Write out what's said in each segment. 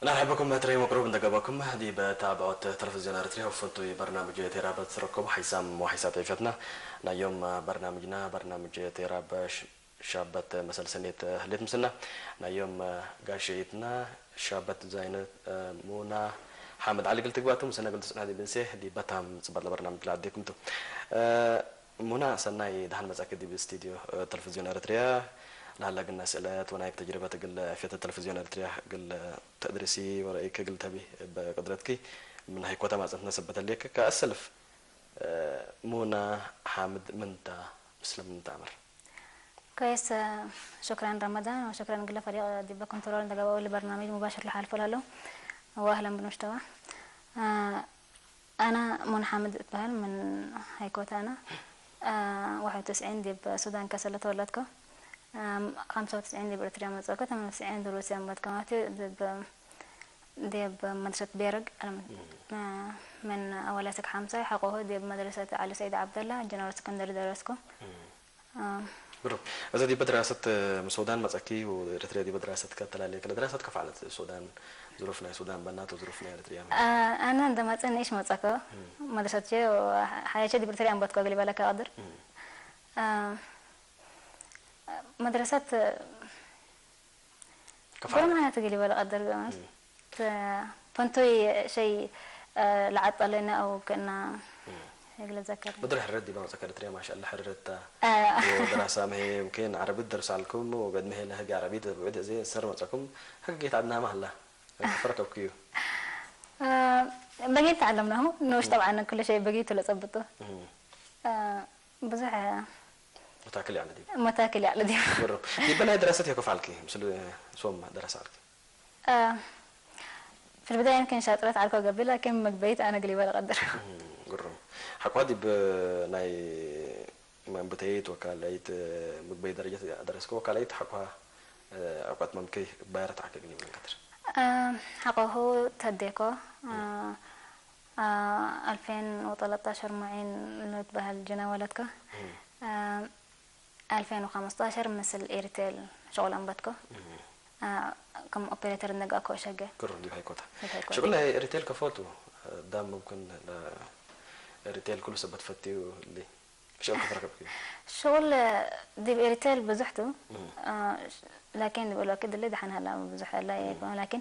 መርሐበኩም ትረይ መቅሩብ እንደገባኩም ዲበ ታብዖት ተለፍዝዮን ኤርትርያ ወፈንቱ በርናምጅ ቴራብ ትረከቡ ሓይሳም ወሓይሳት ኤፈትና ናዮም በርናምጅና በርናምጅ ቴራብ ሻበት መሰል ሰኔት ህሌት ምስልና ናዮም ጋሸይትና ሻበት ዛይነ ሙና ሓመድ ዓሊ ግልቲ ግባቱ ምስና ግልቲ ጽናት ቢንሴ ዲበታም ጽባጥ ለበርናምጅ ለኣዴኩም ቱ ሙና ሰናይ ደሓን መጻኪ ዲብ ስቱድዮ ተለፍዝዮን ኤርትርያ ለሃላ ግና ስእለት ወናይ ተጅርበት ግል ፌተ ተለፍዝዮን ኤርትርያ ግል ተድርሲ ወረኢክ ግል ተቢ በቅድረትኪ ምን ሃይኮታ ማጽንት ነሰበተልየክ ከኣሰልፍ ሙና ሓምድ ምንታ ምስለ ምንታ ኣምር كويس. شكرا رمضان وشكرا قلة فريق ديبا كنترول دقا بقول برنامج مباشر لحال فلالو. واهلا بمستوى. انا منى حامد اتبهل من هيكوتا انا. واحد وتسعين ديب سودان كسلة تولدكو. خمسة وتسعين ديب اريتريا مزوكو ثمانية وتسعين دروسيا مبات كماتي ديب ديب مدرسة بيرق. من اولاسك حمسة حقوه ديب مدرسة علي سيد عبد الله جنرال سكندري درسكو. ብሩክ እዛ ዲበ ድራሰት ምስ ሱዳን መጸኪ ወኤርትርያ ዲበ ድራሰት ከተላለየ ከለ ድራሰት ከፋለት ሱዳን ظروف ናይ ሱዳን በናቶ ظروف ናይ ኤርትርያ ኣነ እንደመጸ ንእሽ መጸከ መድረሰት ሓያቸ ዲብ ኤርትርያ እንበትኮ ገሊ በለካ ቀድር መድረሰት كفاءة. برمانة تقولي ولا قدر قمت. فانتوي شيء لعطلنا أو كنا يقول ذكر. بدر حرد دي بقى سكرتريا ما شاء الله حررتها. دراسة ما هي يمكن عربي درس لكم وقد ما هي لها عربي بعد زي سر وتكم حق جيت عندنا مهلا فرق كيو. بقيت تعلمناه نوش طبعا كل شيء بقيت ولا ظبطه. ብዙሕ መታክል ያለ ዲብ መታክል ያለ ዲብ ግሩም ዲበ ናይ ደራሰት የኮፍ ዓልኪ ምስሉ ሶም ደራሰ ዓልኪ في البداية يمكن شاطرة تعرفوا قبل لكن مقبيت أنا قليبة لقدر ግሩም ሓቋ ዲብ ናይ መንብተይት ወካላይት ምግበይ ደረጃ ደረስከ ወካላይት ሓቋ ኣቋት መምከይ ባይረት ዓከ ግን ይብለን ከትር ሓቆሁ ተዴኮ ኣልፌን ወጠለጣሸር ሙዒን ልትበሃል ጅና ወለድኮ ኣልፌን ወኸምስጣሸር ምስል ኤሪቴል ሸቁል ኣንበትኮ ከም ኦፔሬተር እነጋእኮ እሸገ كرر دي هاي كوتا شغل هاي ريتيل كفوتو دام ممكن ريتيل كل سبت فتيو اللي شغل كفرك بكيو شغل دي ريتيل بزحتو لكن بقول لك اللي دحن هلا بزح لا يكون لكن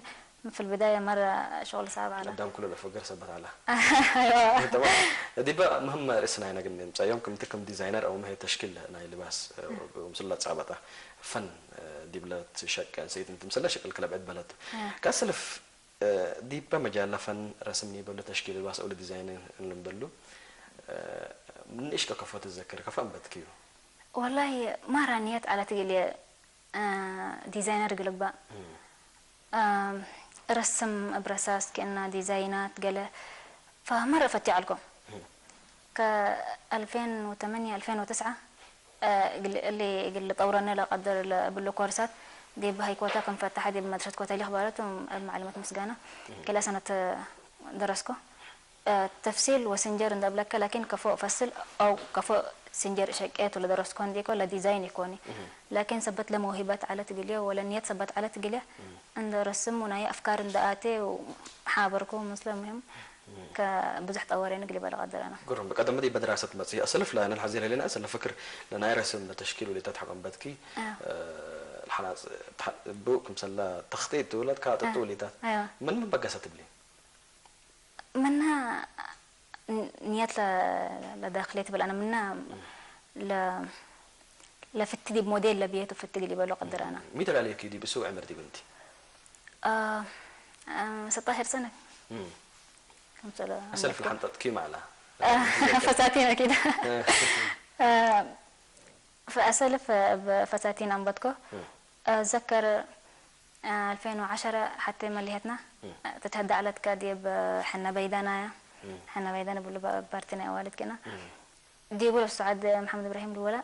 في البداية مرة شغل صعب على قدام كل الأفكار سبت على أيوة طبعا دي بقى مهم رئيسنا هنا قلنا يوم كم تكم ديزاينر أو ما هي تشكيل هنا لباس مثل صعبة فن دي بلا شك سيد أنت مثل شكل كلب عد بلد كسلف ዲበ መጃለ ፈን ረስም ኒበሉ ተሽኪል ልባስ ኡሉ ዲዛይን እንልምደሉ ንእሽቶ ከፎ ትዘክር ከፎ እንበትክዩ والله ما رانيت على تقلي ديزاينر قلبا رسم برساس كأنه ديزاينات قال فمرة فتي علكم كألفين وثمانية ألفين وتسعة اللي يقول طورنا لقدر بلو كورسات دي بهاي كوتا كم فتحة دي بمدرسة كوتا اللي خبرت معلمة مسجانة كلا سنة درسكو تفصيل وسنجر ندبلك لكن كفو فصل أو كفو سنجر شكيت ولا درسكو عندي كولا ديزاين يكوني لكن سبت لموهبة على تقليه ولا نية سبت على تقليه عند رسم وناي أفكار عند آتي وحابركو مسلم مهم ብዙሕ ጠወረ ንግሊ በለ ቀደረና ግሩም ብቀደም ዲ በድራሰት መጽ ኣሰልፍ ላ ነን ሐዚር ሌና ኣሰልፍ ፍክር ለናይ ረስም ለተሽኪል ወሌታት ሐቀንበትኪ ለሐናጽ ቡ ክምሰላ ተኽጢጥ ትውለት ካጥጥ ወሌታት ምን ምን በገሰ ትብሊ ምና ንየት ለዳክሌት ብላና ምና ለፍቲ ዲብ ሞዴል ለብየቱ ፍቲ ግሊ በሎ ቀድራና ሚተላለየኪ ዲብ እሱ ዕምር ዲብ እንቲ ستاشر سنة أسلف الحنطة كي معلا فساتين أكيد فأسلف فساتين أنبتكو أتذكر ألفين وعشرة حتى مليتنا تتهدى على تكادي بحنا بيدانا حنا بيدانا بلو بارتنا والد كنا ديبول السعد محمد إبراهيم دولا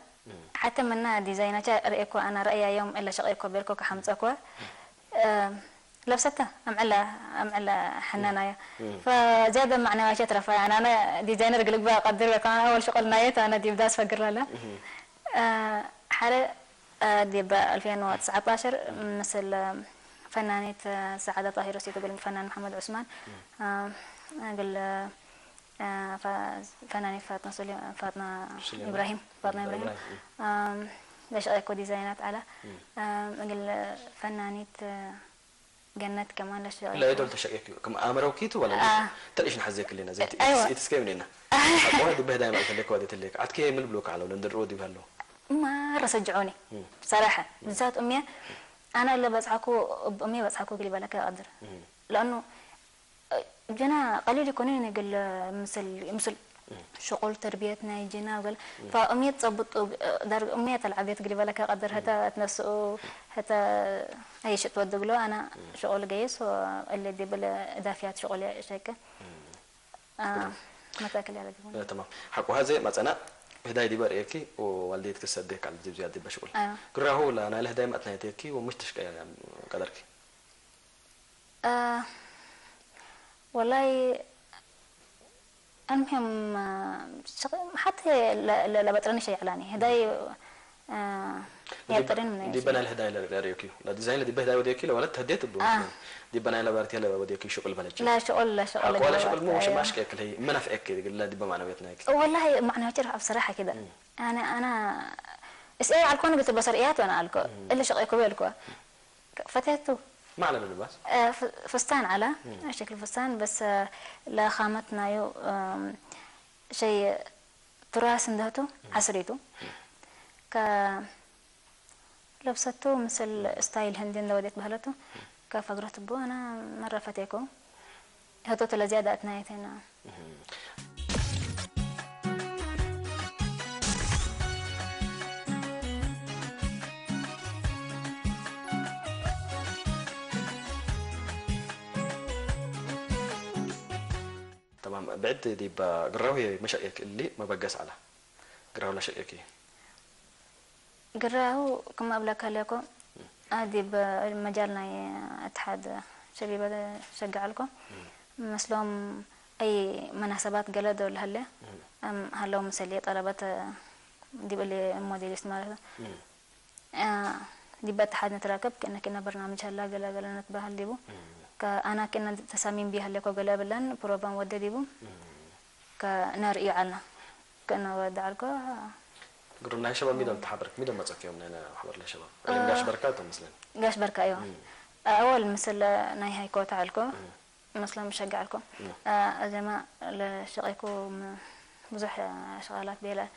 حتى منا ديزايناتا رئيكو أنا رأيي يوم إلا شقيكو بيركو كحمصكو لبستها أمعلا أمعلا حنانايا فزيادة معنوية رفع يعني أنا ديزاينر قلق بقى قدر بقى أول شغل نايت أنا دي بداس فقر لا حالة دي بقى ألفين وتسعتاشر مثل ፈናኒት፣ እ፣ ሰዓዳ ጣሂር ወሲቱ፣ እግል ፈናን መሓመድ ዑስማን፣ እ፣ እግል፣ እ፣ ፈ-፣ ፈናኒት ፋጥና ሱሌ-፣ ፋጥና ሱሌማን። ኢብራሂም፣ ፋጥና ኢብራሂም፣ ኢብራሂም፣ እ። እ፣ ለሸቀኮ ዲዛይናት ዓላ፣ እ። እ፣ እግል ፈናኒት፣ እ፣ ገነት ከማን ለሸቀኮ። لا يدل تشكيك كم أمر وكيت ولا لا؟ تليش نحزيك لنا زي أيوة. إتسكيم لنا. أقول دي بهداي ما تلك ودي تلك. عتكي من بلوك على ولا ندر ودي بهلو. ما رسجعوني. مم. بصراحة. مم. بالذات أمي، أنا اللي بزعكو، أمي بزعكو قلي بالك أقدر. مم. لأنه، آه، جنا قليل يكونين يقول، آه، مثل، مثل مم. شغل تربيتنا يجينا وقال، مم. فأمي تصبط، آه، دار أمي تلعب يتقلي بالك أقدر، حتى تنسو، حتى أي شيء تودق له، أنا مم. شغل قيس، واللي دي بلا إضافيات شغل شيء. مم. آه، ما تاكل على جبن. تمام. حق هذا ما أنا هداي دي بار إيكي، والديت كسر ديك على الجبزيات دي بشغل. أيوة. كراهو لا، أنا له هداي ما أتنايتيكي، ومش تشكي قدرك. آه، والله المهم، آه، شغ-، حتى لا، لا، لا بطرني شيء علاني. هداي، آه، يا بطرين من دي بنا له هداي لا ريوكي. لا ديزاين دي بهداي وديكي، لا ولا تهديت الدور. آه. دي بنا له بارتي لا وديكي شغل بلج. لا شغل، لا شغل حق ولا دلوقتي. شغل مو مش آه. ماشكك لي، ما نفعك لا دي بمعنوياتنا هيك. والله معنوياتي راح بصراحة كده. مم. أنا، أنا اسأل على الكون قلت بصر إيات وأنا على الكون. مم. إلا شغل يكوي الكون. فتيتو. ما على بالباس. آه، ف-، فستان على، مم. شكل فستان، بس، آه، لا خامتنا يو، آم، شيء تراث اندهتو، مم. عصريتو. ك-، لبستو مثل ستايل هندي اندو وديت بهلتو. كفقرة بو أنا مرة فتيكو. هتو تلا زيادة أتنايتنا. تمام. بعد ديبا قراوي مش أكل اللي ما بقاس على. قراوي لا شيء أكي. قراو كما أبلا كاليكو. أدي بمجالنا اتحاد شبيبة شجع لكم. مثلهم أي مناسبات قلدوا لهلا. أم هلو مسلي طلبات دي بلي موديلست مالته. آه، دي باتحاد نتراكب كأنك إنه برنامج هلا قلا قلا نتبهل ديبو. كأنا كنا تسامين بيها لكو قلا بلن بروبان ودي ديبو. كنار إيعالنا. كأنه ودعلكو. قرب ناي شباب ميدو تحبرك، ميدو ما تصفيهم نانا حبر لي شباب. آه. قاش بركاتهم مثلًا. قاش بركة، أيوة. مم. آه، أول مثل ناي هاي كوتا علكو. مم. مثلًا مشجع لكم. مم. آه، أزمة لشغلكم بزح شغلات بيلا.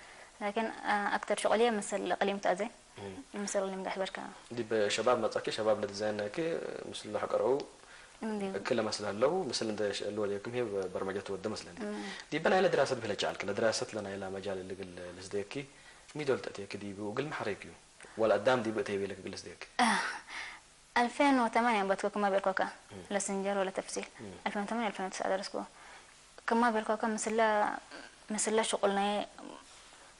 لكن، آه، أكتر شغلية مثل قليم تأذي. مم. مثل قليم قاش بركة. دي بشباب ما تصكي، شباب لديزاين كي مثل حق أرعو. እንዲሁ። ክለ መስለ ኣለዉ፣ ምስል እንተ ሽ-፣ ኣለዎ ደይኩም ሄብ በርመጀ ትወደ መስለኒ። እም። ዲበ ናይለ ድራሰት ብለ ቻልክ፣ ለድራሰት ለናይላ መጃል ልግል ልዝደኪ፣ ሚዶል ተእቴክ ዲቡ፣ እግል መሕሬክ እዩ። ወላ ኣዳም ዲቡ እተይ ቤለክ እግል ልዝደኪ። ألفين وثمانية በትኩ ክማ ቤልኮካ፣ እም። ለስንጀር ወለ ተፍሲል። እም። ألفين وثمانية ألفين وتسعة ደረስኩ። ክማ ቤልኮካ ምስለ፣ ምስለ ሽቁል ናይ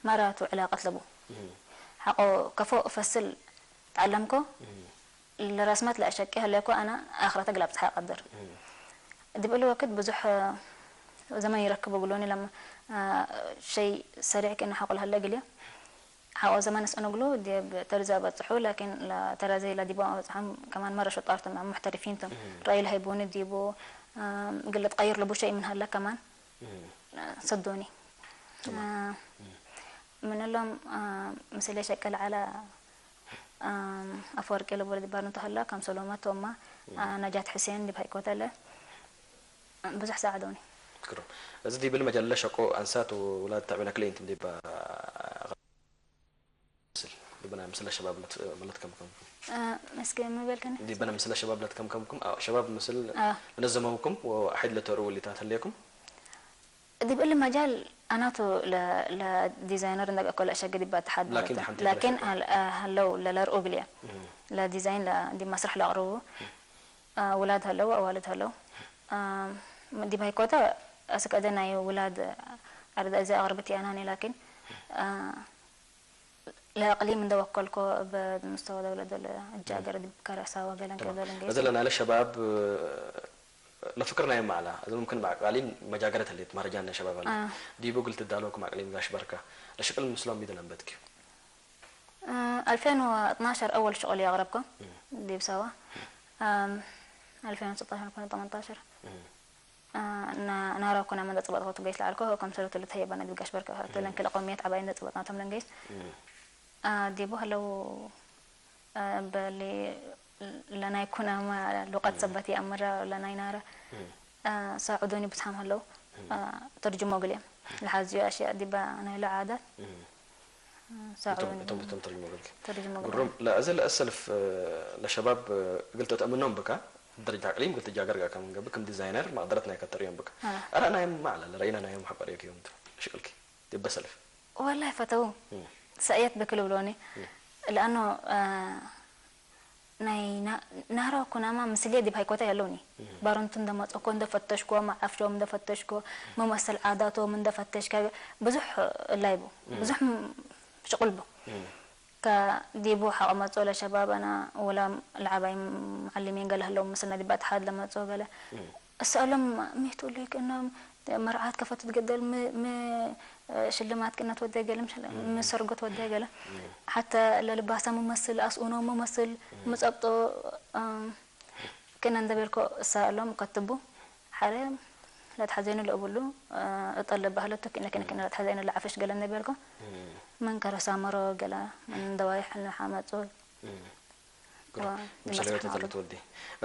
መራቱ ዕላቀት ለቡ። እም። ሓቆ ከፎ ፈስል ተዓለምኮ፣ እም። ለራስማት ለአሸቂ ህለኮ አነ አኽረተ ግላብጽሓ ቀድር። እም። ዲብ እሊ ወክድ ብዙሕ ዘመን ይረክብ እግሎኒ ለማ፣ አ፣ ሸይ ሰሪዕ ክእነ ሓቆ ለሀለ እግልየ። ሓቆ ዘመን እስእን እግሉ ዲብ ተርዛ በጽሑ፣ ላኪን ለተረዘ ለዲቦ በጽሖም ከማን መረ ሸጣር ቶም ሙሕተሪፊን ቶም። እም። ረአይ ለሀይቦኒ ዲቡ፣ አ፣ እግል ልትቀይር ልቡ ሸይ ምን ሀለ ከማን፣ እም። አ፣ ሰዶኒ። ተማም። አ፣ እም። ምን እሎም፣ አ፣ ምስለ ሸቀል ዐለ፣ አ፣ አፈወርቂ ለቦ ለዲባር ንተሀላ፣ ከም ሰሎመ፣ ቶማ፣ እም። አ፣ ነጃት ሕሴን ዲብ ሃይኮተለ ብዙሕ ሰዓዶኒ። ትክክል። እዚ ዲብል መጃል ለሸቆ አንሳት ወውላድ ተዕቤን አክለ ኢንትም ዲባ ምስል ዲበና ምስለ ሸባብ ለት-፣ ለትከምከምኩም። አ፣ እስከ መበልከነ? ዲበና ምስለ ሸባብ ለትከምከምኩም፣ አ፣ ሸባብ ምስል አ። ለነዘመውኩም ወአሐድ ለተርኡ ወሊታት ህሌኩም? ዲብ እሊ መጃል አናቱ ለ-፣ ለዲዛይነር እንደ እኮ ለአሸገ ዲባ ተሓድ ላኪን ማለት። ደሓን ላኪን ተፈለሸ። ሀል-፣ አ፣ ሀለው ለለርኡ ግልያ። እም። ለዲዛይን ለ-፣ ዲብ መስራሕ ለአቅርቡ። አ፣ ውላድ ሀለው፣ አዋልድ ሀለው። አ፣ ዲብ ሃይኮታ አስቀደ ናይ ውላድ አርዳ እዚ አቅርብት ያናኒ ላኪን፣ አ፣ ለእቅሊም እንደ ወከልኮ በምስተወ ደውለ ዶለ እጃገር ዲብ ከረሳ ወገለን ተማም። ከዶለ እንጌ እዚ ለናለ ሸባብ ለፍክር ናይ ማዕላ፣ እዚ ሙምክን በቃሊም መጃገረት ህሌት መረጃን ናይ ሸባብ አለ። አ። ዲቡ ግል ትዳለወኩም አቅሊም ጋሽ በርካ፣ ለሽቅል ምስሎም ሚደል አንበትኪ? አ፣ ألفين واثناشر አወል ሽቅል ያቅረብኮ፣ እም። ዲብ ሰዋ። ኣም፣ ኣልፊ ሸውዓተ ሚእቲ ሸሞንተ ዓሰርተ ሸሞንተ። እም። አ፣ ና-፣ ናራ ኩና መን ዘጽበጥኩ ትገይስ ለዓልኮ፣ ከም ሰለቱ ልተየበና ዲብ ጋሽ በርከ፣ እም። ተለን ክለ ቆሚየት ዓባይ እንደ ጽበጥናቶም ለንገይስ። እም። አ፣ ዲቡ ሀለው፣ አ፣ በሊ ለናይ ኩናማ ሉቀት እም። ሰበት ይኣምራ ለናይ ናራ። እም። አ፣ ሳዑዶኒ ብዝሓም ሀለው። እም። አ፣ ተርጅሞ ግልዮም። ለሓዝዮ ኣሽያ ዲባ ናይ ለዓዳት። እም። ሳዑ እቶም፣ እቶም፣ እቶም ተርጅሞ ገልኪ። ተርጅሞ ገልኪ። ግሩም። لا، أزل السلف، آه، لشباب، آه، قلت أتأمنهم بك، درجة إقليم، قلت جاكر كم قبل كم ديزاينر، ما قدرت نايك تريهم بك. آه. أرى نايم ما على، رأينا نايم حبر يوم ترى. شكلك. تبى سلف. والله فتو. مم. سأيت بكل بلوني. مم. لأنه، آه، ናይ ና-፣ ናህሮ ኩናማ ምስሌ ዲብ ሃይኮታ ያለውኒ። እህ። ባሮንቱ እንደመጸኮ እንደፈተሽኮ፣ መዓፍሾም እንደፈተሽኮ፣ መመሰል ዓዳቶም እንደፈተሽካ፣ ብዙሕ እላይቡ፣ እህ። ብዙሕ ም-፣ ሽቁልቡ። እህ። ከ-፣ ዲቡ ሓቐ መጾ ለሸባበና፣ ወላ ለዓባይ መዓሊሚን ገለ ህለው ምስልና ዲባ ተሓድ ለመጾ ገለ። እህ። እሰእሎም ሚቱ ሊክ እኖም መርዓት ከፈትት ገደል ም-፣ ም-፣ ሽልማት ቅነት ወደ ገለ፣ ምሽ-፣ እህ። ምሰርጎት ወደ ገለ። እህ። ሓተ ለልባሳ መመስል፣ ኣስኡኖ መመስል፣ እህ። ምጸብጦ፣ እም፣ ክነ እንደ ቤልኮ እሰእሎም ከትቡ፣ ሓደ ለትሓዘኑ ለእብሉ፣ እ፣ እጠለ ባህለቱ ክነ፣ ክነ፣ ክነ እህ። ለትሓዘኑ ለዓፈሽ ገለ እንደ ቤልኮ፣ እህ። ምን ከረሳመሮ ገለ፣ ምን ደዋይ ሕነ ሓመጾ፣ እህ። ግሩም። ዋ፣ ምሳሌ ህይወት ይመስል ተለውጥ ወዲ።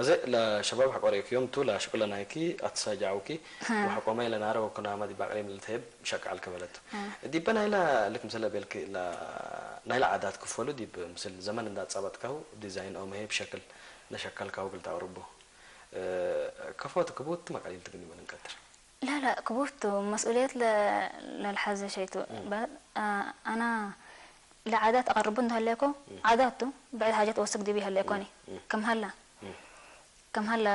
እዚ ለሸባብ ሓቆር እክዮም ቱ ለሽቁለ ናይኪ ኣትሳጃውኪ ሃ። ወሓቆማይ ለናረ ወኩናማ ዲባ ቅሬም ልትሄብ ሸቃል ከበለቱ። ሃ። ዲበ ናይላ ልክ ምሰለ ቤልኪ ላ-፣ ናይላ ዓዳት ክፈሉ ዲብ ምስል ዘመን እንዳጻበጥካው ዲዛይን ኦ መሄብ ሸክል ነሸከልካው ግል ታቅርቡ። እ፣ ከፎት ክቡት መቃሊል ትግኒ በልን ቀድር። لا، لا، ክቡርቱ መስኡልየት ለ-፣ ለልሓዘ ሸይቱ። እም። በ-፣ አ-፣ ኣና ለዓዳት ኣቐርቡ እንተሃለየኮ፣ እም። ዓዳቱ ብዕድ ሓጀት ወስክ ዲብ ይሃለየኮኒ። እም፣ እም። ከም ሃላ። እም። ከም ሃላ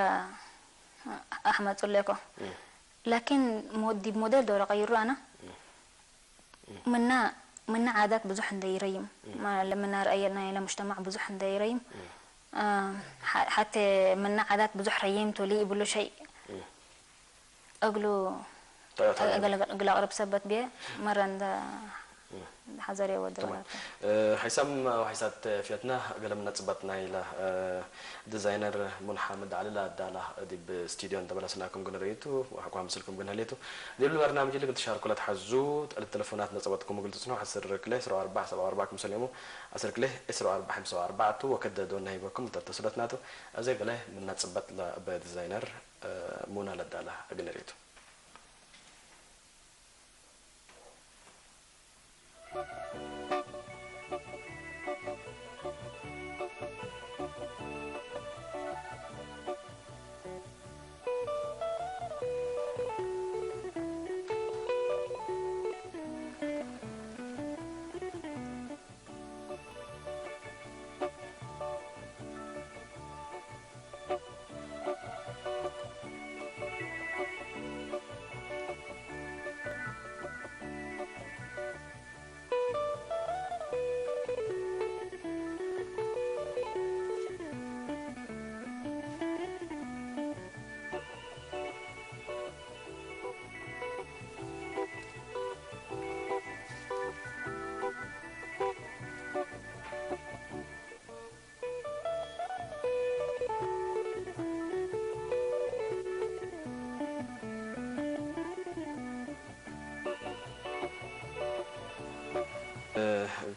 ኣሕመጹለኮ። እም። ላኪን ሞ-፣ ዲብ ሞዴል ዶሮ ቀይሩ ኣና። እም። እም። ምና፣ ምና ዓዳት ብዙሕ እንደ ይረይም። እም። ማ-፣ ለምና ረአየ ናይ ለሙጅተማዕ ብዙሕ እንደ ይረይም። እም። አ፣ ሓ-፣ ሓቴ ምና ዓዳት ብዙሕ ረይም ቶሊ ይብሉ ሸይ። እም። እግሉ ታ-፣ ታ-፣ እግል፣ እግል ኣቕርብ ሰበት ብየ መረ እንደ እም። ሓዘር የወደ ተማም። ወላተ። እ፣ ሓይሳም ወሓይሳት ፍያትና ገለ ምና ጽባጥና ኢላ፣ እ፣ ዲዛይነር ሙን ሓመድ ዓሊ ላዳላ ዲብ ስቱድዮ እንተበላስናኩም ግን ርእይቱ፣ ወሓኳ ምስልኩም ግን ህሌቱ። ዲብል በርናምጅ ልግል ትሻርኩ ለትሓዙ፣ ጥዕልት ተለፎናት ነጸበጥኩም ግል ትጽኑ፣ ዓሰርተ ክልተ፣ ዕስራ ኣርባዕ፣ ሰብዓ ኣርባዕ ክምሰል እሞ፣ ዓሰርተ ክልተ፣ ዕስራ ኣርባዕ፣ ሓምሳ ኣርባዕቱ ወከደ ዶና ሂበኩም እንተተስለትናቱ፣ ኣዘ ገለ ምና ጽባጥ ለበ ዲዛይነር እ፣ ሙና ለዳላ እግነሬቱ።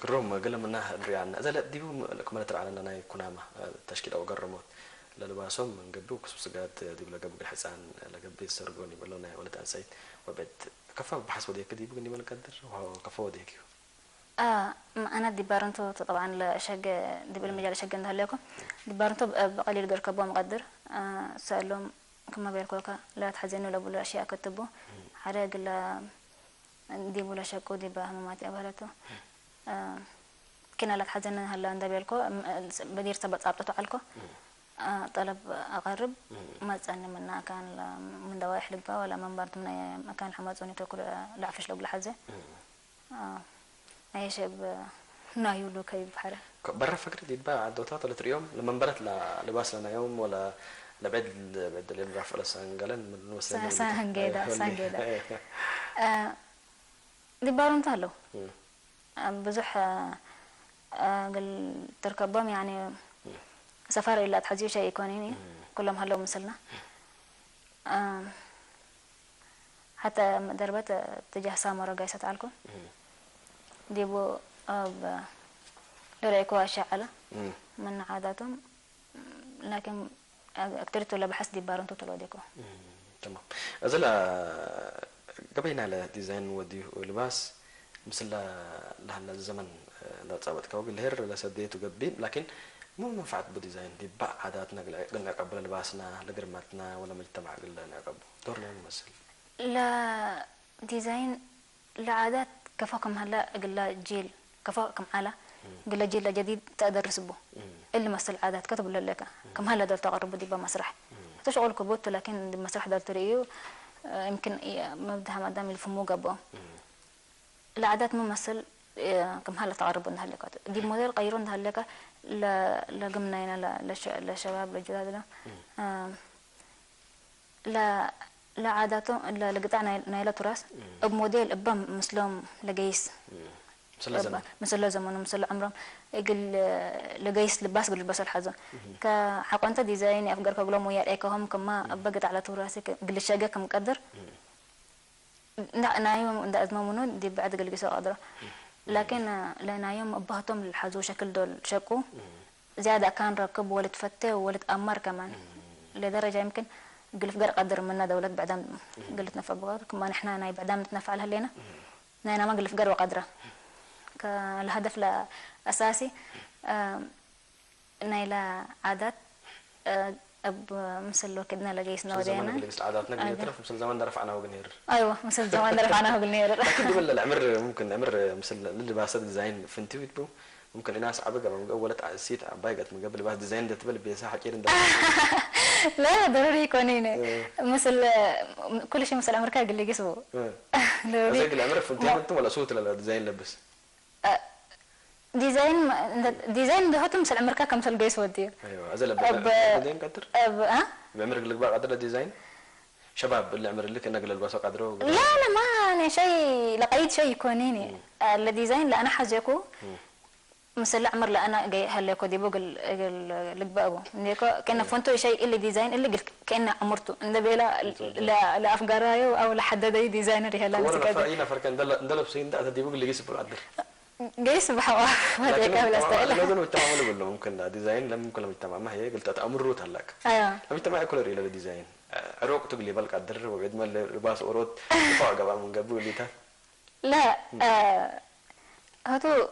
ግሩም፣ ገለ ምና ንሪኣና። እዛ ለ-፣ ዲቡ ክመለት ረዓለና ናይ ኩናማ፣ እ፣ ተሽኪላ ወገረሞት። ለልባሶም እንገብሩ ክሱብ ስጋት ዲቡ ለገብር ሕፃን ለገብር ሰርጎን ይበሎ ናይ ወለት ኣንሳይት ወበድ ከፋ ብሓስ ወዲየክ ዲቡ ግን ይበል ቀድር፣ ወ-፣ ከፋ ወዲየክ እዩ። አ፣ ም-፣ ኣነ ዲባርንቶ ተ-፣ ጠብዓን ለሸገ፣ ዲብል መጃል ሸገ እንዳሃለኮ፣ ዲባርንቶ ብ-፣ ብቐሊል ገርከቦም ቀድር፣ አ፣ ሰእሎም ክመ ቤልኮካ፣ ለትሓዜኑ ለብሉ ኣሽያ ከትቡ፣ ሓደ ግላ ዲቡ ለሸቁ ዲባ ህመማት ኣባህለቱ፣ አ፣ ኪና ለትሓዜኑ ሃላ እንደ ቤልኮ፣ ም-፣ በዲር ተበጻብጦ ተዓልኮ፣ አ፣ ጠለብ ኣቐርብ፣ መጸኒ ምና ካን ለ-፣ ምን ደዋይሕ ልግባ ወላ መንባርትም ናይ መካን ሓመጹኒ ተኩል ለዕፍሽ ለጉ ለሓዘ። አ፣ ኣየሸብ ናዩሉ ከይብ ባሕረ። ከ-፣ በረ ፈግሪ ዲባ ዓዶታት ወለ ትርእዮም ለመንበረት ላ-፣ ልባስ ለናዮም ወላ ለብዕድ፣ ለብዕድ ለልራፍ ወለ ሳንገለን ምን ወስደን ሳ-፣ ሳንጌዳ፣ ወለ ሳንጌዳ። አ፣ ዲባሩ እንተ ኣለዉ። እም። አ፣ ብዙሕ፣ አ፣ አ፣ ግል ትርከቦም፣ ያኔ፣ እም። ሰፈር ኢላ ኣትሓዝዮ ሻይ ኣይኮነን እዩ። ኩሎም ሃለው ምስልና። ኣም፣ ሓታ መደርበት ትጃህ ሳሞረ ጋይሰት ኣልኩ። ዲቡ ኣብ ለረእኩ ኣሻዓለ መናዓዳቶም ላኪን ኣክተሪቱ ለባሓስ ዲባረንቱ ተለወደኩ። تمام. እዚ ላ ገበይና ለ ዲዛይን ወዲሁ ልባስ ምስላ ላህላ ዘመን ላጻወት ከው ግልሄር ለሰደቱ ገቢ ላኪን ሙ መንፋዓት ብዲዛይን ዲባ ዓዳትና ግል ንዕቀቡ ለልባስና ለግርማትና ወለ መጅተማዕ ግል ንዕቀቡ ዶር ለ መስል ለ ዲዛይን ለዓዳት ከፎ ከም ሀላ እግላ ጂል ከፎ ከም ዓላ እግለ ጂል ለጀዲድ ተእደርስ ቡ እል መስል ዓዳት ከትብሎ ለከ ከም ሀላ ደል ተቀርቡ ዲባ መስራሕ እቱ ሸቁል ክቡቱ ላኪን ዲብ መስራሕ ደል ትርእዩ يمكن መብድሃም ኣዳም ይልፍሙ ገብኦ ለዓዳት መመስል ከም ሀላ ተቀርቡ እንዳሃለካ ዲብ ሞዴል ቀይሮ እንዳሃለካ ለግምናይና ለሸባብ ለጅዳድ ለዓዳቶም ለግጣዕ ናይለ ቱራስ እብ ሞዴል እበ ምስሎም ለገይስ ምስለ ዘመኑ ምስለ ዕምሮም እግል ለገይስ ልባስ ግል ልበሶ ልሓዞ ከሓቆንተ ዲዛይን የፍገር ከግሎም ወያ ዳይከሆም ከማ እበ ግጣዕ ለቱራስ ግል ሸገ ከም ቀድር ናዮም እንዳ እዝመሙኑ ዲብ ብዕድ ግል ጊሶ ቀድሮ ላኪን ለናዮም እበህቶም ልሓዞ ሸክል ዶ ልሸቁ زيادة كان ركب ولد فتة ولد أمر كمان لدرجة يمكن قلف قر قدر منا دولة بعدم قلت نفع بغير كما نحنا ناي بعدم نتنفع لها لينا ناي نما قلف قر وقدره كالهدف الأساسي ناي لا عادات أب مسلو كدنا لقيس نودينا عاداتنا قلت مثل زمان درف أنا وقنير أيوة مثل زمان درف أنا وقنير لكن دي ولا العمر ممكن عمر مثل اللي باسد ديزاين فنتي ويتبو ممكن إناس عبقة مقولة عسيت عبايقة مقبل بس ديزاين ده تبل بيسا حكير ده لا ضروري يكونين مثل كل شيء مثل أمريكا قال لي قسمه ضروري زي الأمر فهمتي أنتم ولا صوت لا ديزاين لبس ديزاين ديزاين ده هتم مثل أمريكا كم تلقيس ودي أيوة أزل أب دين قدر أب ها بعمرك لك بقى قدر ديزاين شباب اللي عمر لك انك للبسه قدره لا لا ما انا شيء لقيت شيء يكونيني الديزاين اللي انا حاجيكو مسلا عمر لا انا جاي هلكو ديبو قل قل لقبابو نيكو كنا فونتو شيء اللي ديزاين اللي قل كنا عمرتو ان بيلا لا لا افقرايو او لحددي ديزاينر هلا ولا فرقينا فرق ان دل دل بسين ده ديبو قل يسبر عدل قيس بحوا ما تيكا بلا استايل لازم التعامل بالله ممكن ديزاين لم ممكن لم يتمع ما هي قلت امرو تلاك ايوه لم يتمع كل ريلا ديزاين عروق تقلي بالك الدر وبعد ما لباس اوروت فوق قبل من قبل ليتا لا آه هاتو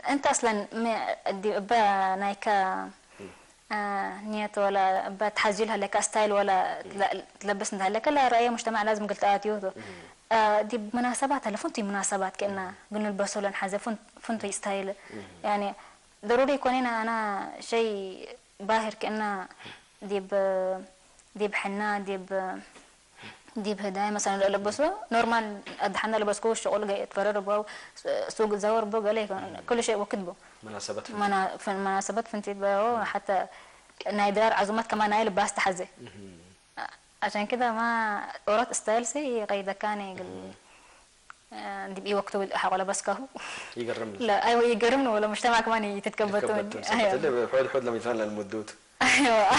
انت اصلا ما دي ابا نايكا آه نيت ولا ابا تحزيل هلك ستايل ولا تلبس انت هلك لا رأي مجتمع لازم قلت اتيو آه دي مناسبات هلا فنتي مناسبات كأنه قلنا البسول نحزه فنت فنتي ستايل يعني ضروري يكون هنا انا شيء باهر كأنه دي ب دي بحنا دي ب دي بهدايا مثلا لبسو نورمال ادحنا لبسكو الشغل جاي يتفرر بو سوق زور بو قال كل شيء وقت بو مناسبات منا في المناسبات فنتي بو حتى نايدار عزومات كمان نايل باس تحزي عشان كده ما اوروت ستايل سي قيد كان يقول دي بي وقت حق ولا بس كهو يقرم لا ايوه يقرمنا ولا مجتمع كمان يتكبتون ايوه حول حول لما يفعل المدود ايوه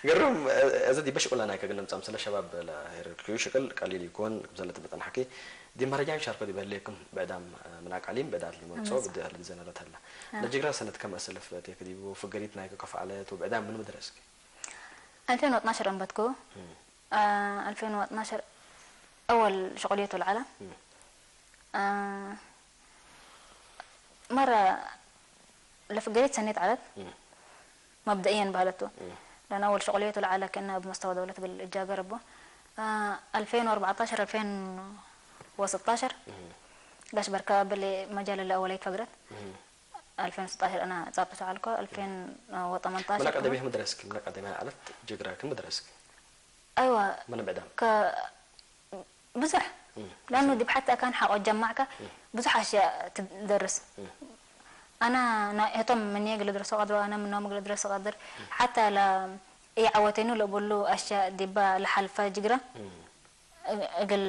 قرم ازدي بش ولا نايك قلنا مصام سلا شباب لا هير كيو شكل قليل يكون زلت بطن حكي دي مرجان شاركو دي بهليكم بعدام من قالين بدات لي مصو بدي اهل زنا لا تهلا لجيغرا سنه كم اسلف تيك دي فقريت نايك كف على تو بعدام من مدرسك ألفين واثناعش أنبتكو آه ألفين واثناعش أول شغلية العالم آه مرة لفقريت سنيت عدد مبدئيا بهلتو لأن أول شغلية العالم كنا بمستوى دولة بالإجاقة ربو آه ألفين وأربعتاش ألفين وستاش قاش بركة بلي مجال الأولية فقرت ألفين وستاش أنا ጻብጥ ሰዓልኮ ألفين وثمنتاش من قدمي مدرسك من قدمي على جغرافي مدرسك أيوة من بعدها ك ብዙሕ لأنه دي بحتى كان حق جمعك ብዙሕ أشياء تدرس أنا እቶም من يقل درس قدر أنا منهم يقل درس قدر حتى لا يعوتينو لبلو أشياء ديبا لحلفة جغرا እግል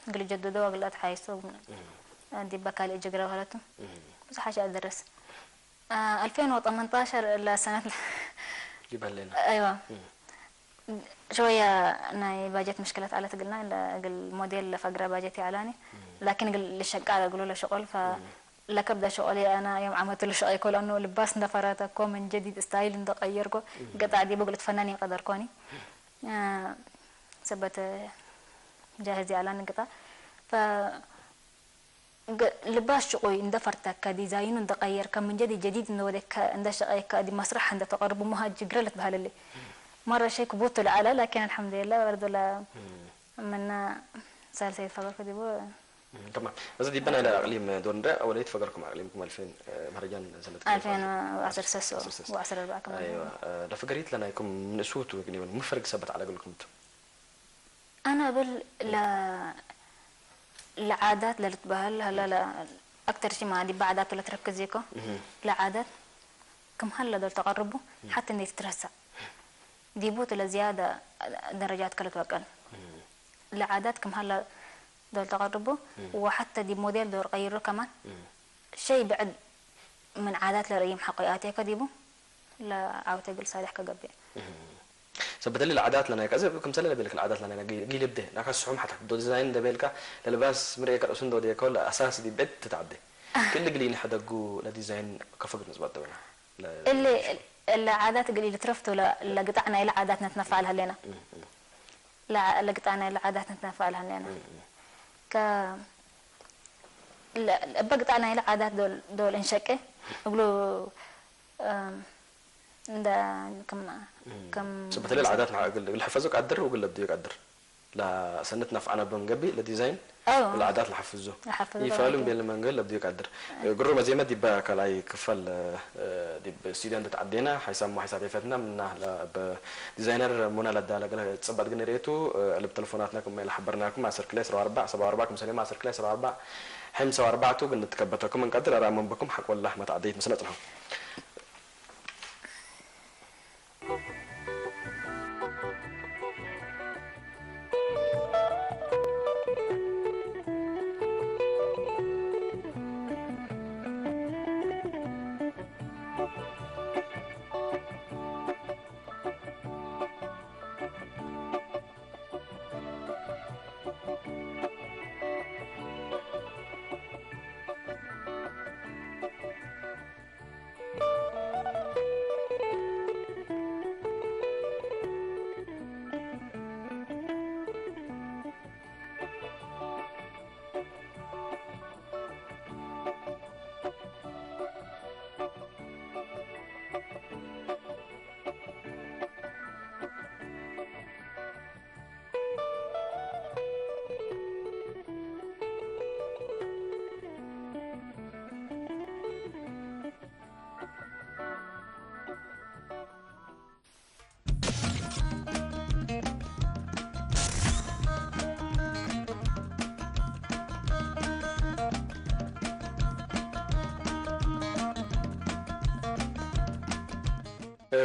እግል ጀድዶ እግል ኣትሓይሶ ዲበ ካልእ ጅግረ በሃለቱ ብዙሕ ሓሻ ዝደርስ آه، ألفين وتمنتاشر لسنة. ይበለና أيوة. شوية ናይ ባጀት ምሽክላት ኣለት እግልና እግል ሞዴል ለፈግረ ባጀት ይኣላኒ ላኪን እግል ልሸቃ እግሉ ለሸቆል ፈ ለከብዳ ሸቆል ኣና ዮም ዓመቱ ልሸቀ ይኮል ኣኖ ልባስ እንደፈረተ ኮ ምን ጀዲድ ስታይል እንደቀየርኮ ገጣ ዲቡ እግል ትፈናን ይቀደርኮኒ ሰበት ጃህዝ ይኣላኒ ግጣ ፈ ልባስ ሽቁይ እንደፈርተከ ዲዛይኑ እንደቀየርከ ምን ጀዲድ ጀዲድ እንደወደከ እንደሸቀየከ ዲ መስራሕ እንደተቀርቡ ሙሃ ጅግረ ለትበሃለለይ መረ ሸይ ክቡቱ ለኣለ ላኪን አልሐምዱሊላ ወርዶላ ምና ሳልሰይ ፈገርኩ ዲቡ تمام እዚ ዲበና ኢለ ኣቅሊም ዶንደ ወለይት ፈገርኩም ኣቅሊምኩም ኣልፌን መረጃን ሰለት ألفين وعشرة سس وعشرة أربعة كمان ለፍገሪት ለናይኩም ንእስውቱ ግን ይበን ምፈርግ ሰበት ዓለገልኩም أنا بل لا لعادات لا تبهل هلا لا أكتر شي ما دي بعدات ولا تركزيكو لعادات كم هلا دول تقربوا حتى إني تترسع دي بوت ولا زيادة درجات كلا توكل لعادات كم هلا دول تقربوا وحتى دي موديل دول غيروا كمان شي بعد من عادات لرئيم حقيقاتي كديبو لا عاوتة قل صالح كقبي ሰበተሊ ለዓዳት ለናይ ከዚ ክምሰለ ለቤልክ ለዓዳት ለናይ ጊልብደ ናካ ስሑም ሓታ ዶ ዲዛይን ደቤልካ ለልባስ ምርኤ ከርእሱ እንዶ ደኮ ለኣሳስ ዲ ቤት ትታብደ ክል ግሊ ንሕደጉ ለዲዛይን ከፈግ ንጽባት ደበና اللي اللي عادات قلي لترفتو لقطعنا إلى عاداتنا تنفعلها لنا لقطعنا إلى عاداتنا تنفعلها لنا ك بقطعنا إلى عادات دول دول انشقه يقولوا እንደ ከም ከም በተለይ ለዓዳት ልሕፈዞ ቀድር ውግል ለብድዮ ቀድር ለሰነት ናፍዓና በምገቢ ለዲዛይን أو ለዓዳት ለሓፍዞ ለሓፍዞ ይፋሉም ቤል መንገድ ለብድዮ ቀድር ግሩ መዜመት ዲባ ካልኣይ ክፈል ዲብ ስቱዲዮ እንተተዓዴና ሓይሳብ ሞ ሓይሳብ የፈትና ምና ዲዛይነር ሙና ለዳለ ገለ ጸባጥ ግን ሬቱ ልብ ተለፎናትና ክመ ለሓበርናኩም ዓሰርተ ክልተ ሰባ ኣርባዕ ሰባ ኣርባዕ ክምሰሌማ ዓሰርተ ክልተ ሰባ ኣርባዕ ሓምሳ ኣርባዕቱ ግን ንትከበተኩም እንቀድር ኣራ መንበኩም ሓቆላ መታዓደይት ምስነጽንሖም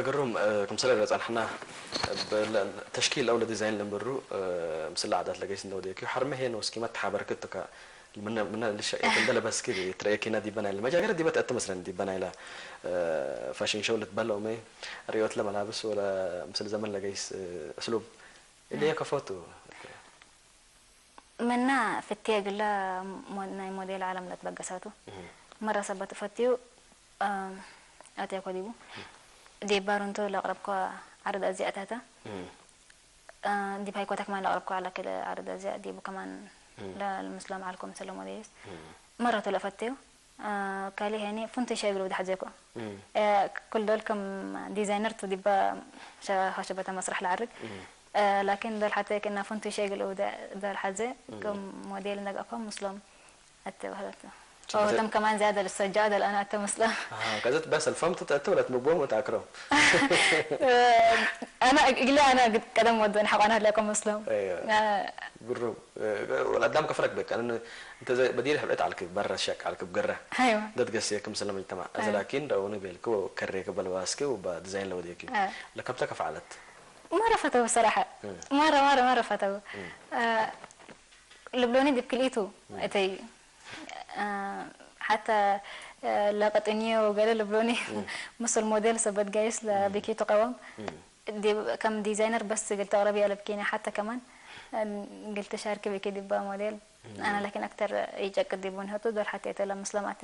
ግሩም ክምሰለ ጸንሕና ተሽኪል ኣው ለዲዛይን ለንብሩ ምስላ ዓዳት ለገይስ እንደወደኪ ሓርመ ሄን ወስኪመት ተሓበርክት ካ ምነ ምነ ልሸ እንደለበስኪ ትረኤኪና ዲበና ኢለ መጃገረ ዲበት ኣተ መስለን ዲበና ኢለ ፋሽን ሾው ልትበለው መይ ሪዮት ለመላብስ ወለ ምስል ዘመን ለገይስ እስሉብ ኢለ የከፈቱ መና ፍትየ ግላ ሞ- ናይ ሞዴል ዓለም ለትበገሳቱ መራ ሰበት ፈትዩ ኣትያ ኮዲቡ ዴባር እንቶ ለቅረብኳ ዓርድ ኣዚኣታታ ዲብ ሃይኮታ ከማን ለቅረብኳ ዓላ ክለ ዓርድ ኣዚኣ ዲቡ ከማን ለምስሎም ዓልኮም ሰለ ሞዴልስ መራቱ ለፈትዩ ካሊ ሄኒ ፍንቱ ሸግሉ ብድሓት ዘይኮ ኩል ዶል ከም ዲዛይነር ቱ ዲባ ሸበተ መስራሕ ለዓርግ ላኪን ዶል ሓተ ከና ፍንቱ ሸግሉ ዶል ሓዘ ከም ሞዴል እንደጋፋ ምስሎም ኣተ ባህለቱ ተም ከማን ዝያደ ልሰጃ ዶል ኣና ኣተ ምስሎም ከዘት በሰል ፈምቱ ተእተ ወለት ምግቦም ወተኣክረው ኣና እግሊ ኣና ቀደም ወዶ ንሓቋና ለኮ ምስሎም ግሩም ወላ ኣዳም ከፍረክ በቃ እንተ በዲር ሕብዕት ዓልክ በረ ሸቅ ዓልክ ብገረ ሃይዋ ደት ገስየ ክምስለ መጅተማ እዚ ላኪን ደውኒ ቤልክ ከሬክ በልባስክ ወባ ዲዛይን ለወዲክ ለከብተ ከፍዓለት ማረ ፈተው ሰራሐ ማረ ማረ ማረ ፈተው ልብሎኒ ዲብ ክልኢቱ እተይ ሓታ ለቀጥንዮ ገለ ልብሎኒ ምስል ሞዴል ሰበት ጋይስ ለብኪ ተቃወም ከም ዲዛይነር በስ ግል ተቅረቢ ኣለብኪኒ ሓታ ከማን ግል ተሻርክ ብኪ ዲባ ሞዴል ኣና ላኪን ኣክተር ይጨቅ ዲቡ ንህቱ ዶር ሓታ የተለ ምስለም ኣተ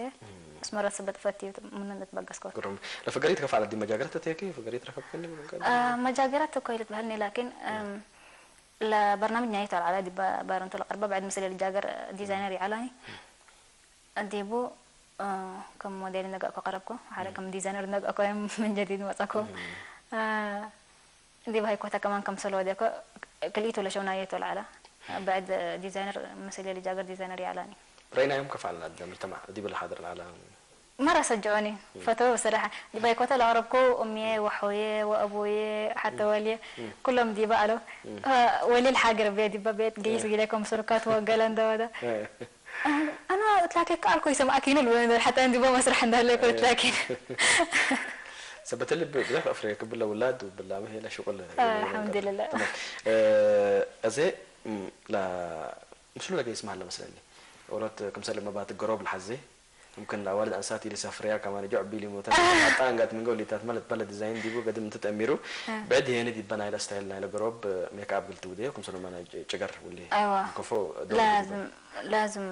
ስመረት ሰበት ፈት ምንን ትበገስኮ ግሩም ለፈገሪት ከፋለ ዲ መጃገረት ተቴኪ ፈገሪት ረከብከኒ መጃገረት ተኮይልት በህልኒ ላኪን ለበርናምጅ ናይ ተልዓላ ዲባ ባረንቱ ለቀርባ بعد ምስል ልጃገር ዲዛይነር ይዓላኒ ዲቡ ከም ሞዴል ነገእኮ ቀረብኮ ሓደ ከም ዲዛይነር ነገእኮ ዮም ምን ጀዲድ መጸኮ ዲብ ሃይኮታ ከማን ከም ሰሎ ወዲኮ ክልኢቱ ለሸውናየ ተልዓላ بعد ዲዛይነር ምስል ልጃገር ዲዛይነር ይዓላኒ رأيناهم كفعلنا المجتمع ዲብ ለሓድር العالم مرة سجعوني فتوى بصراحة دبي كوتا العرب كو أمي وحوي وأبوي حتى والي كلهم ديبا ألو ولي الحاجر بيت ديبا بيت جيس جيلكم سركات وقلن دودا أنا تلاقي كالكو يسمع أكين الولد حتى أنا ديبا مسرح عند هلك تلاقي ሰበት ል ብዛፍ ኣፍረ ክብለ ውላድ ብላ መሄ ላ ሽቁል الحمد لله እዚ ላ ምስሉ ለገ ይስማሃለ መስለኒ ወረት ክምሰል መባት ገሮብ ለሓዜ ممكن الأوالد أنسات إلي سفريا كمان جوع بيلي موتر حتى أنقات من قولي تات ملت بلد ديزاين ديبو قدم تتأميرو بعد هي ندي بنا إلى ستايل نايل قروب ميك أب قلت ودي كم سنة ما نجر واللي أيوة كفو لازم لازم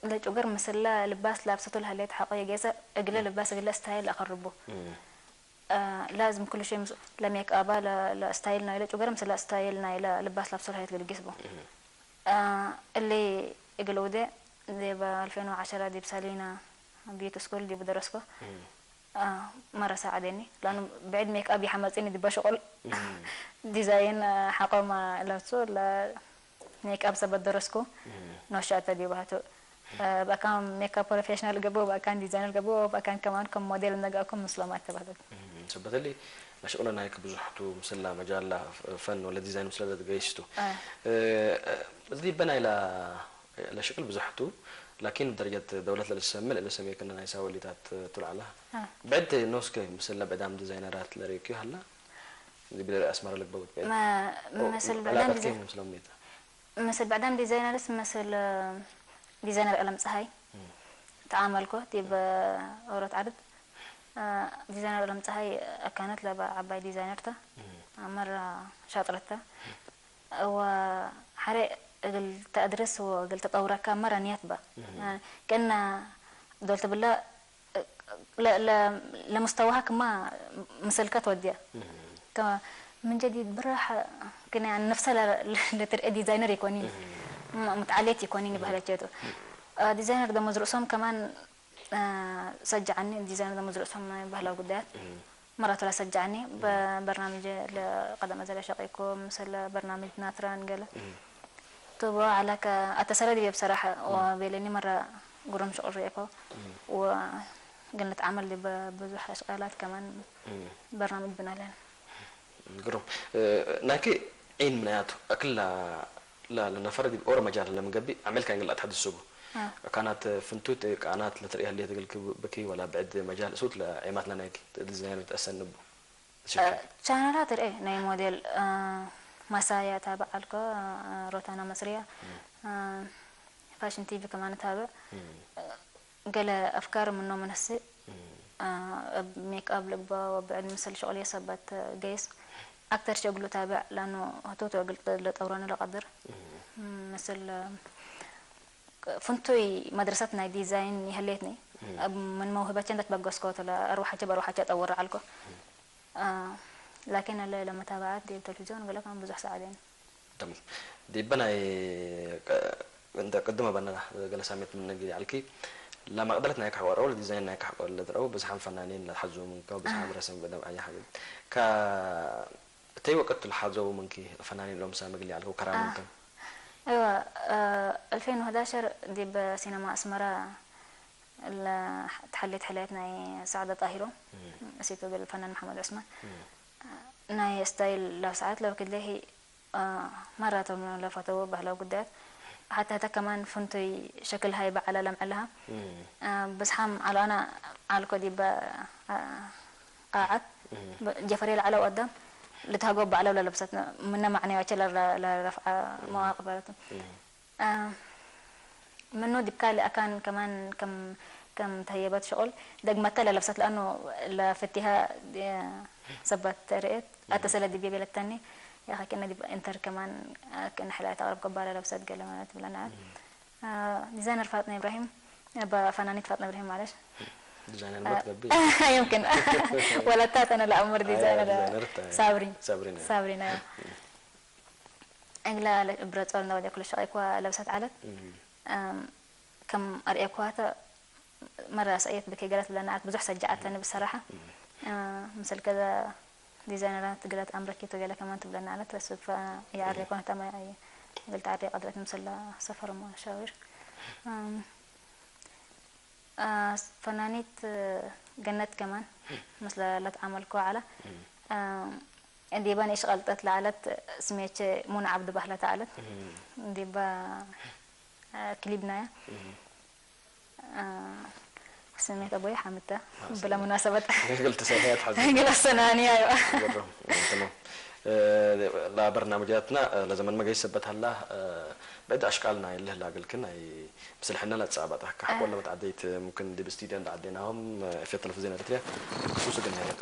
لجوجر مسلا لباس لابسة لها ليت حقيقة إقلا لباس إقلا ستايل أقربه لازم كل شيء مس... لميك أبا ل... لستايل نايلة شو قرم سلا ستايل نايلة لباس لابسو هاي تقول جسبه اللي يقولوا ده دي ب ألفين وعشرة دي بسالينا بيوت سكول دي بدرسكو مرة ساعدني لأنه بعد ميك أب يحمسني دي بشغل ديزاين حقوما لابسو لا ሜክኣፕ ሰበት ደረስኩ ነሻተ ዲባህቱ ብኣካን ሜክኣፕ ፕሮፌሽናል ገቡ ብኣካን ዲዛይነር ገቡ ብኣካን ከማን ከም ሞዴል ነገእኩም ምስሎም ኣተባህለት ሰበተሊ ለሽቅሎ ናይክ ብዙሕቱ ምስላ መጃላ ፈን ወለ ዲዛይን ምስለ ገይስቱ እዚ በናይ ለሽቅል ብዙሕቱ ላኪን ብደረጀት ደውለት ለልሰምል እለ ሰሜክነ ናይ ሳወሊታት ቱልዓላ ብዕድ ኖስከ ምስለ ብዕዳም ዲዛይነራት ለሬክዩ ሃላ ዝብለ ኣስመራ ለግበውት በ መስል ብዕዳም ምስሎም ሜታ መስል ብዕዳም ዲዛይነርስ መስል ዲዛይነር ቀለም ፀሃይ ተዓመልኮ ዲብ ኦሮት ዓድት ዲዛይነር ቀለም ፀሃይ ኣካነት ለባ ዓባይ ዲዛይነርታ ኣመራ ሻጥረታ እወ ሓሬ እግል ተእድርስ ወእግል ተጠውረካ መራ ንያት ባ ቅና ዶል ትብላ ለሙስተዋሃ ክማ ምሰልካ ትወድያ ምን ጀዲድ ብራሕ ግን ነፍሰ ለትርኤ ዲዛይነር ይኮኒ ምትዓሌት ይኮኒ ንባህለቸቱ ዲዛይነር ደሞ ዝርእሶም ከማን ሰጃዓኒ ዲዛይነር ደሞ ዝርእሶም ናይ ባህላዊ ጉዳያት መራቱ ላሰጃዓኒ በበርናምጅ ለቀደመ ዘለ ሸቂኮ ምሰለ በርናምጅ ናትራን ገለ تبو على ك أتسرى دي بصراحة وبيلني مرة قرم شغل ريكو وقلنا تعمل دي ببزح أشغالات كمان برنامج بنالين قرم ناكي عين مناياتو أكل لا لنفر دي بأورا مجال لما قبي عمل كان قلت حد السوق كانت فنتوت كانت لتريها اللي تقول بكي ولا بعد مجال سوت لعيمات لنا هيك تدزنا تأسنبو ቻነላት ርኤ ናይ ሞዴል ማሳያ ታብዕ ኣልኮ ሮታና መስርያ ፋሽን ቲቪ ከማን ታብዕ ገለ ኣፍካሪ ምኖ ምነስእ ሜክ ኣብ ልግባ ወብዕድ ምሰል ሸቁል የሰባት ገይስ ኣክተር ሸግሉ ታብዕ ላኖ ህቶት ወግል ለጠውረኒ ለቀድር ምስል ፍንቱይ መድረሰት ናይ ዲዛይን ይህሌትኒ ምን መውህበቸ እንደት በገስኮ ተለ ኣርዋሓቸ በርዋሓቸ ጠውር ዓልኮ ላኪን ኣለ ለመታባዓት ዲብ ተልቪዝዮን ገለ ከም ብዙሕ ሰዓደን تمام ديبنا انت قدم بنا قال ساميت من نجي علكي لما قبلت نايك حوار اول ديزاين نايك حوار اللي درو بس حم فنانين لا تحزو منك بس حم رسم بدم اي حاجه ك تي وقت الحزو منك فنانين لو مسامق اللي علكو كرامتهم ايوا ألفين وحداشر ديب سينما اسمرا تحليت حليت ناي سعدة طاهرو اسيتو بالفنان محمد عثمان ناي ستايل لو ساعات لو كدلهي مرة تمنو لفتو بهلو قدات حتى هتا كمان فنتي شكل هاي بعلا لم علها بس حام على أنا على كودي قاعد جفري العلا وقدام لتهاجو بعلا ولا لبستنا منا معنى وجه لرفع مواقف ምኑ ዲብ ካልእ ኣካን ከማን ከም ከም ተህየበት ሽቁል ደግመታ ለለብሰት ለኣኑ ለፍቲሃ ሰባት ተርእየት ኣተሰለ ዲቤ ቤለተኒ ያኸ ከነ ዲብ እንተር ከማን ከነ ሕላይ ተቅርብ ከባለ ለብሰት ገለ ማለት ብለና ዲዛይነር ፋጥና ኢብራሂም ፈናኒት ፋጥና ኢብራሂም ማለሽ ዲዛይነር ማ ትገብሪ يمكن ወለታ ተነ ለአምር ዲዛይነር ዲዛይነር ታይ ሳብሪ ሳብሪና ሳብሪና እግላ ብረጾር ነው ወደ ኩለ ሸቀይኳ ለብሰት ዓለት ከም ኣርእየኳተ መራ ሰእየት ብከይ ገለት ብለና ዓለት ብዙሕ ሰጃዓተኒ ብሰራሓ ምስል ከዛ ዲዛይነራት ገለት ኣምረኪቶ ገለ ከማን ትብለና ዓለት ረስብ የኣርየ ኮነ ተማ ግልቲ ዓርየ ቀድረት ምስላ ሰፈር ሞ ሻዊር ፈናኒት ገነት ከማን ምስለ ለትዓመልኮ ዓላ ዲባ ንእሽ ቀልጠት ለዓለት ስሜቸ ሙን ዓብዱ ባህላ ተዓለት ዲባ ክሊብናያ ስሜት ኣቦይ ሓምተ ብላ ሙናሰበት ግልቲ ሰሕያት ሓዚ ግላ ሰናንያ ዩ برنامجاتنا لزمن ما قيس سبت هلا بعد أشكالنا اللي هلا قال كنا مثل حنا لا تصابت هكا حقول لما تعديت ممكن دي باستديو عند عديناهم في التلفزيون الريتريا خصوصا قلنا لك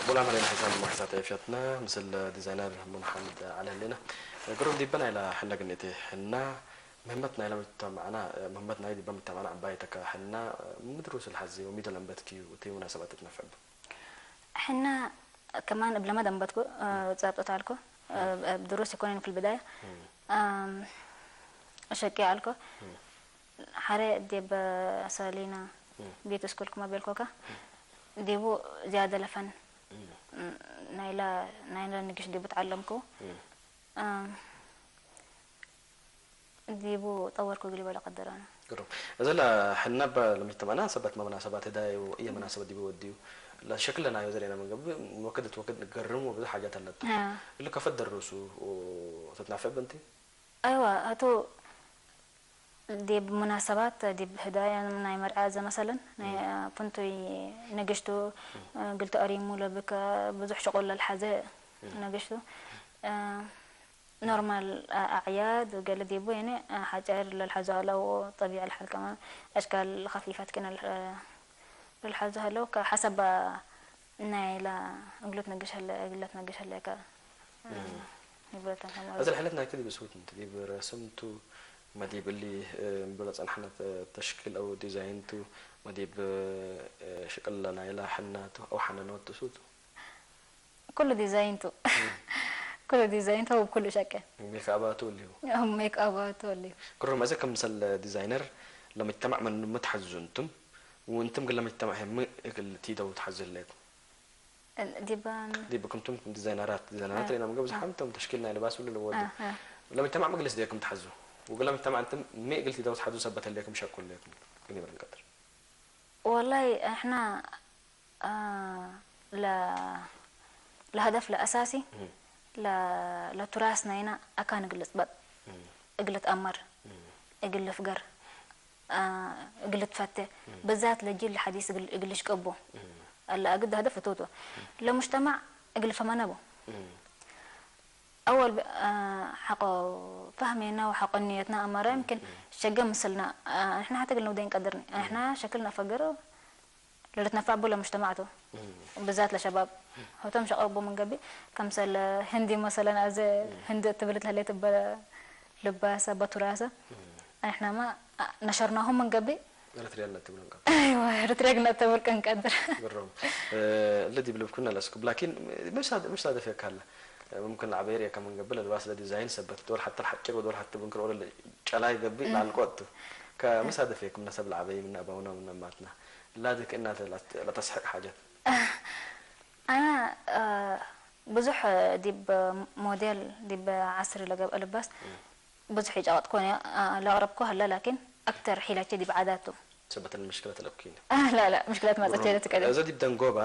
ቡላ መሬና ሕሳብ ማሕሳት ኤፍያትና ምስል ዲዛይነር ሙን ሓምድ ዓሊ ህሌና ግሩብ ዲበና ኢላ ሕና ግንእቲ ሕና ምህመት ናይ ለምጅተማዕና ምህመት ናይ ዲበ ምተማዕና ዕባይ ተካ ሕና ምድሩ ስል ሓዚ ወሚዶ ለንበትኪ እቲ ሙናሰባት ትነፍዕቡ ሕና ከማን እብለመ ደንበትኩ ጸብጦት ኣልኩ ድሩስ ይኮነን في البداية ሸቂ ኣልኩ ሓረ ዴብ ሰሊና ቤት ስኩል ክማ ቤልኮካ ዴቡ ዝያደ ለፈን ናይላ ናይላ ንግሽ ዴቡ ተዓለምኩ ዴቡ ጠወርኩ ግሊ በለ ቀደራና ግሩም እዘላ ሕና ባ ለሚተማና ሰባት መናሰባት ዳዩ እየ መናሰበት ዲቡ ወዲዩ ለሸክለና ዩ ዘሬና መንገብ ወክድ ትወክድ ገርም ብዙ ሓጃት ኣለቱ እሉ ከፈት ደረሱ ተትናፈብ በንቲ ኣይዋ እቱ ዲብ ሙናሰባት ዲብ ህዳያ ናይ መርዓ ዘመሰለን ናይ ፍንቱይ ንግሽቱ ግልቲ ኣሪሙ ለብከ ብዙሕ ሽቁል ለልሓዘ ንግሽቱ ኖርማል ኣዕያድ ገለ ዲቡ የነ ሓጨር ለልሓዞ ኣለዎ ጠቢዕ ልሓል ከማ ኣሽካል ኸፊፈት ክነ ለልሓዞ ኣለዎ ሓሰባ ናይላ እግሎት ነግሽ ኣለ እግለት ነግሽ ኣለካ ይብለታ ከማ እዚ ልሕለት ናይቲ ዲብ ስውት እንት ዲብ ረስምቱ መዲብ እሊ እንብሎ ጸንሕና ተሽክል ኣው ዲዛይንቱ መዲብ ሽቅለ ናይላ ሕናቱ ኣው ሓነኖት ስውቱ ኩሉ ዲዛይንቱ ኩሉ ዲዛይንቱ ኣብ ኩሉ ሸቀ ሜክኣባቱ እልዩ ሜክኣባቱ እልዩ ክሩም እዚ ከም ምሰል ዲዛይነር ለመጅተማዕ መኑ መትሓዙ እንቱም ወእንቱም ግን ለመጅተማዕ ሄ ምን እግል ቲደው ትሓዙ ህለየኩም ዲባ ዲብ ከምቱም ዲዛይነራት ዲዛይነራት ሪና ምግብ ዝሓምቶም ተሽኪል ናይ ልባስ ብሉ ልወዱ ለመጅተማዕ መግለስ ደየኩም ትሓዙ ወግል ለመጅተማዕ እንቱም ሜ እግል ቲደው ትሓዙ ሰበት ህለየኩም ሸኩ ህለየኩም ግን ይበል ንቀጥር والله احنا آه ل لهدف الأساسي ل لتراث ناينا أكان قلت بط قلت أمر قلت فقر آه قلت فتة بالذات لجيل الحديث قلش قبو اللي أقد هدف توتو لمجتمع قلت فما نبو أول ب- آه حق فهمنا وحق نيتنا أمر يمكن شقة مثلنا آه إحنا حتى قلنا ودين قدرني إحنا شكلنا فقر ለልትነፋዕ ቡ ለሙጅተማዕቱ ብዛት ለሸባብ ሆቶም ሸቀቡ ምን ገቢ ከምሰለ ህንዲ መሰለን ኣዘ ህንዲ እትብል ትህሌት በ ልባሰ በቱራሰ ንሕናማ ነሸርናሁም ምን ገቢ ኤርትርያ እናትብለን ካብ ኣይዋ ኤርትርያ ግን ኣተብርቀን ቀድር ግሮም ለዲ ብልብኩና ለስኩ ብላኪን ምሽ ሳደፍ የካለ ممكن عبير كمان قبل الباس ده ديزاين سبت دول حتى الحقير ودول حتى بنكر ولا ጨላይ ገብእ ላልቆት ከምሳደፍ የክ ምናሰብ ለዓበይ ምና ኣባውና ምና ማትና ላድክ እናተ ለተስሕቅ ሓጀት ኣና ብዙሕ ዲብ ሞዴል ዲብ ዓስሪ ለገብአ ልባስ ብዙሕ ይጨቐጥኮ ለቕረብኮ ሀለ ላኪን ኣክተር ሒላቸ ዲብ ዓዳቱ ሰበተን ምሽክለት ለብኪን ላላ ምሽክለት ማፀቸ ለትቀደ እዘ ዲብ ደንጎባ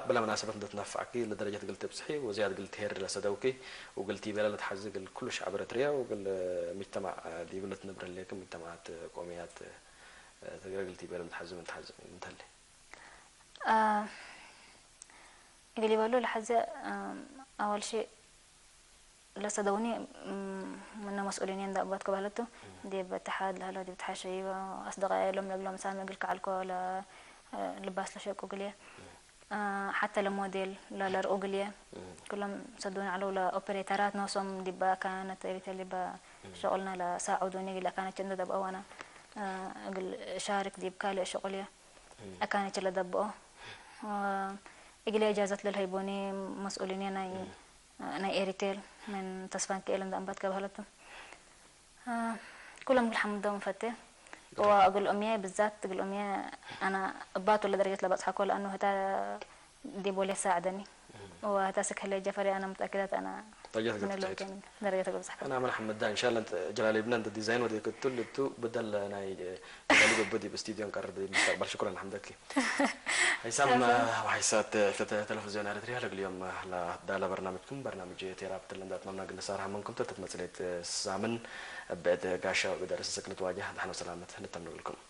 ብላ መናሰበት እንተትናፍዓኪ ለደረጀት ግልቲ ብፅሒ ወዚያድ ግልቲ ሄር ለሰደውኪ ወግልቲ ቤላ ለትሓዚ ግል ኩሉ ሻዕብ ኤረትርያ ወግል ሚተማዕ ዲብለት ንብረ ሌክ ሚተማዓት ቆሚያት ትግረ ግልቲ ቤላ ለትሓዚ ምን ትሓዚ እንተሊ እግል ይበሉ ለሓዘ ኣዋልሺ ለሰደውኒ ምነ መስኡሊን እንዳ ኣባት ከባለቱ ዲብ ተሓድ ለህሎ ዲብ ተሓሸ ኣስደቃ የሎም ለብሎም ሳሚ እግል ከዓልኮ ልባስ ለሸቁ ግልየ ሓተ ለሞዴል ለለርኡ ግልየ ኩሎም ሰዱን ዓለው ለኦፐሬተራት ነሶም ዲባ ካነት ኤሪቴል ዲባ ሸቁልና ለሳዑዱኒ ግለ ካነች እንደ ደብአዋና እግል ሻርክ ዲብ ካልእ ሸቁልየ ኣካነች ለደብኦ እግል እጃዘት ለልሀይቦኒ መስኡሊን ናይ ናይ ኤሪቴል ምን ተስፋንክኤል እንደ ኣንባት ከባህለቱ ኩሎም እግል ሓምዶም ፈቴ ወእግል ኦምየ ብዛት እግል ኦምየ ኣና እባቱ ለደረጀት ለበጽሐኮ ለኣኑ ህታ ዲቦሌ ሳዕደኒ ወህታ ስክህለ ጀፈሪ ኣና متأكدة ኣና ደረጃ ተገብጽሐት ደረጃ ተገብጽሐ أنا من حمد إن شاء الله أنت جلالي بنا أنت ديزاين ودي قلت له تو بدل ناي بدل قبدي باستديو نقرب بالمستقبل شكرا حمدك هيثم وحيسات في تلفزيون أريتريا لقل يوم لا دالا برنامجكم برنامج تيراب تلندات ممنا قلنا صار همنكم تلتت مسليت سامن بعد قاشا بدرس سكنت واجه نحن سلامت نتمنى لكم